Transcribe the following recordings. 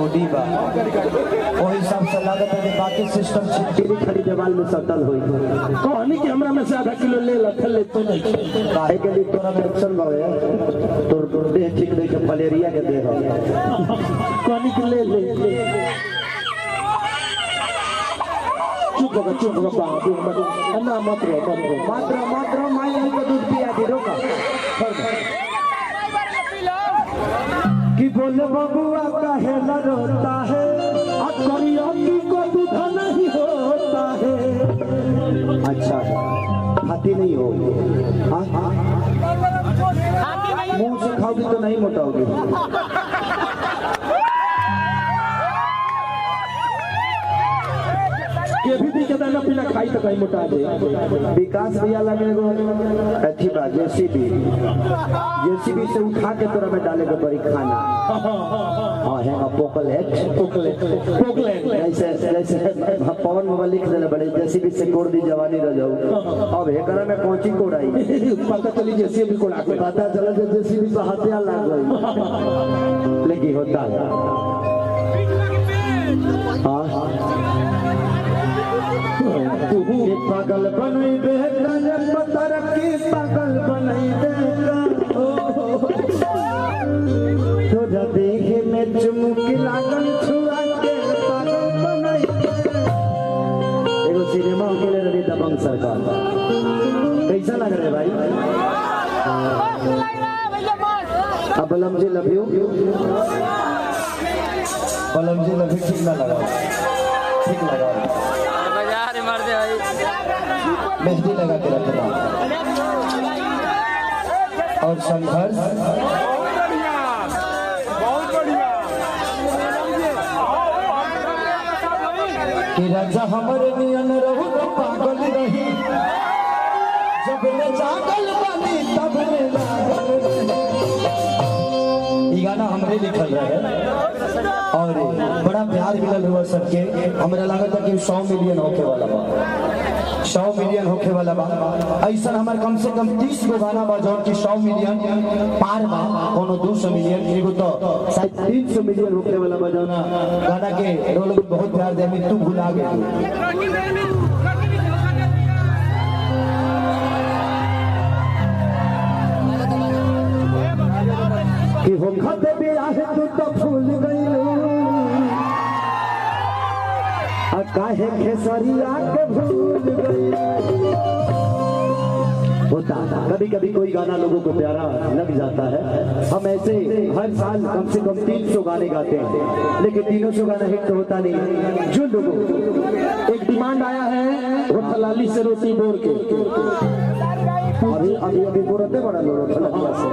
Body बा ओही हिसाब से लागत है कि बाकी सिस्टम छिटकिली खड़ी देवाल में सटल होई। कहनी कि हमरा में से आधा किलो ले ल, ले तो नहीं। काहे के लिए तोरा में एक्शन बावे, तोर देह ठीक नहीं के मलेरिया के देह। कहनी कि ले ले। चुप हो चुप हो बाबू, ना मत रो मत रो मात्र मात्र माई आई को दूध पिया दी रोका। कि बोल बबुआ काहे न रोता है, अकरियों को दूध नहीं होता है। अच्छा खाती नहीं हो, हाँ मुंह से खाओगी तो नहीं मोटाओगी। के भी दी के दाना पीना खाई तो कहीं मोटा दे। विकास भैया लगे एगो अथी बा जेसीबी, जेसीबी से उठा के तोरा में डाले के पड़ी खाना। हाँ है पोकलेट पोकलेट पोकलेट जैसे जैसे पवन बाबा लिख देले बड़े जेसीबी से कोड़ दी जवानी रह जाऊ। अब एकरा में कोची कोड़ाई पता चली जेसीबी कोड़ा के पता चला जे जेसीबी पे हत्या लाग गई। लेकिन होता है हाँ कि पागल बनई बेटा पतर की पागल बनई बेटा तोरा देह में चुमुकी लागल छुआ के पागल बनई। एगो सिनेमा अकेले रही दबंग सरकार कैसा लग रहा है भाई? अब बलम जी लव you, बलम जी लव you ठीक ना लगा, ठीक लगा मेहंदी लगा के रखना और संघर्ष कि राजा हमारे नियन रहू तो पागल रही, जब ले जागल बनी तब ले लागल रही। ये गाना हमरे लिखल रहे और बड़ा प्यार मिलल हुआ सबके। हमरा लागत है कि 100 मिलियन होके वाला बा, 100 मिलियन होके वाला बा। ऐसा हमार कम से कम 30 गो गाना बा जौन कि 100 मिलियन पार बा, कोनो 200 मिलियन, एगो तो शायद 300 मिलियन होके वाला बा जौन गाना के रोल बहुत प्यार दे। तू भुला गए कि हो खत बियाह तू तो फूल गई आ काहे खेसरिया के भूल गई। होता कभी कभी कोई गाना लोगों को प्यारा लग जाता है। हम ऐसे हर साल कम से कम 300 गाने गाते हैं, लेकिन 300 गाना हिट तो होता नहीं। जो लोगों एक डिमांड आया है होठलाली से रोटी बोर के, अभी अभी अभी बोरते बड़ा लोग होठलालिया से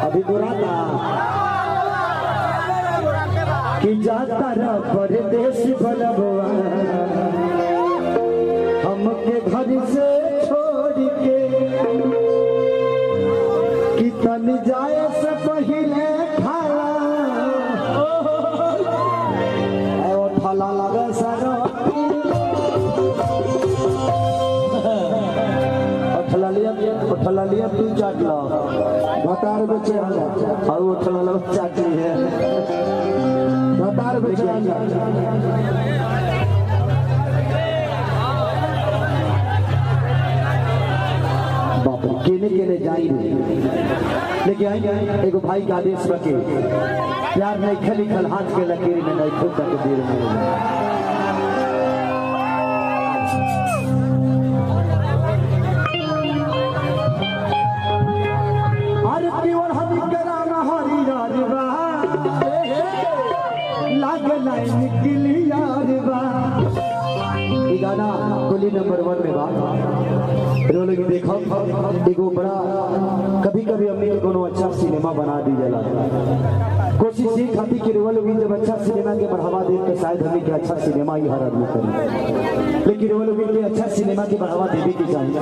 अभी बोराता कि जाता रह परदेश बलबुआ हमके घर से छोड़ के, कि तन जाए से पहले खाला ओ ठला लगे सरो उठला लिया तू चाट लो भतार बेचे और उठला लो चाट ली है भतार बेचे। बाप रे केने केने जाई रे। लेकिन आई एगो भाई का आदेश बके प्यार नहीं खली खल हाथ के लकीर में नहीं खुद तकदीर में। गाना गोली नंबर 1 में बा लोग देखो एगो बड़ा कभी कभी हमने के कोनो अच्छा सिनेमा बना दी जाला। कोशिश ये खाती कि रोल लोग जब अच्छा सिनेमा के बढ़ावा दे तो शायद हमें के अच्छा सिनेमा ही हर आदमी करे, लेकिन रोल लोग के अच्छा सिनेमा के बढ़ावा देवे के चाहिए।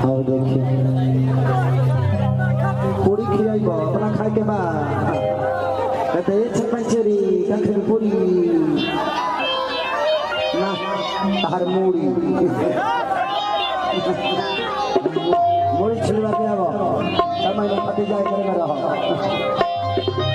और देखिए पूरी खियाई बा अपना खाए के बा कहते ये छप्पन कखन पूरी ना हर मूड़ी मूड़ी छिलवा के आवो समय में फटी जाए करे में रहो। है।